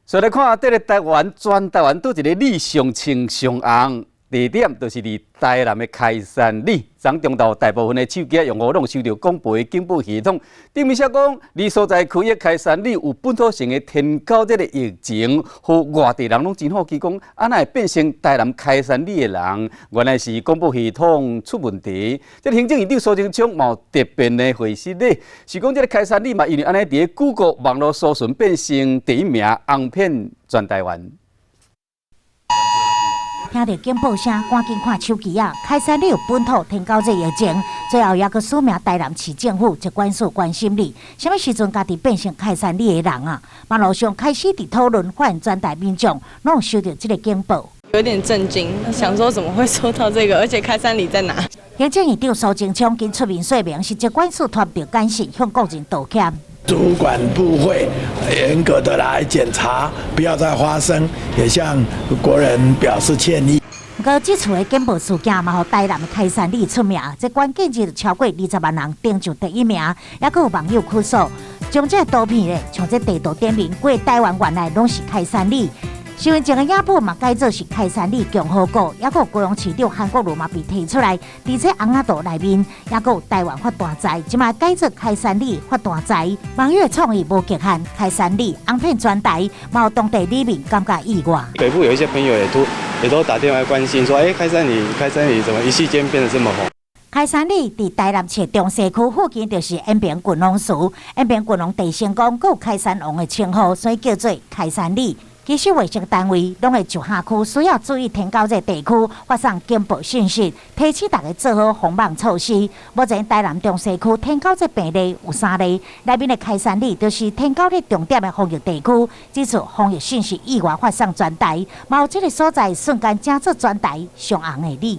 所以來看，這个台灣全台灣佗一个里上穿上紅，地點就是佇台南的開山里。昨中晝大部分的手機用戶攏收著廣播的警報系統，頂面寫講，你所在區域開山里有本土性的天狗這个疫情，予外地人攏真好奇講，按怎會變成台南開山里的人？原來是廣播系統出問題。這个行政院長蘇貞昌嘛有特別的回釋咧，是講這个開山里嘛，因為按呢佇 Google 網路搜尋變成第一名，紅遍全台灣。聽著警報聲，趕緊看手機啊！開山里有本土天狗熱疫情，最後猶閣署名台南市政府疾管署關心你。啥物時陣家己變成開山里的人啊？網路上開始佇討論，發現全台民眾攏有收著這个警報。有點震驚，想說怎麼會收到這個？而且開山里在哪？行政院長蘇貞昌今出面說明，是疾管署拖著簡訊向國人道歉。主管部會嚴格的來檢查，不要再發生，也向國人表示歉意。毋過，這次的警報事件嘛，予台南的開山里出名，這關鍵字超過20萬人登上第一名，猶閣有網友哭訴，將這个圖片咧，像這地圖頂面，規台灣原來攏是開山里。身分證的影本嘛改做是開山里共和國，猶閣有高雄市長韓國瑜嘛被提出來，佇這尪仔圖內面，猶閣有台灣發大財，這馬改做開山里發大財。網友的創意無極限，開山里紅遍全台，嘛有當地里民感覺意外。北部有一些朋友也都打電話關心，說：“欸，開山里，開山里怎麼一夕間變得這麼紅？” 開山里佇台南市中西區附近，就是延平郡王祠。延平郡王鄭成功，閣有開山王的稱號，所以叫做開山里。其實衛生單位攏會就轄區需要注意天狗熱地區發送警報信息，提醒大家做好防範措施。目前台南中西區天狗熱病例有三例，內面的開山里就是天狗熱重點的防疫地區。這次防疫信息意外發送全台，嘛有這个所在瞬間成做全台上紅的里。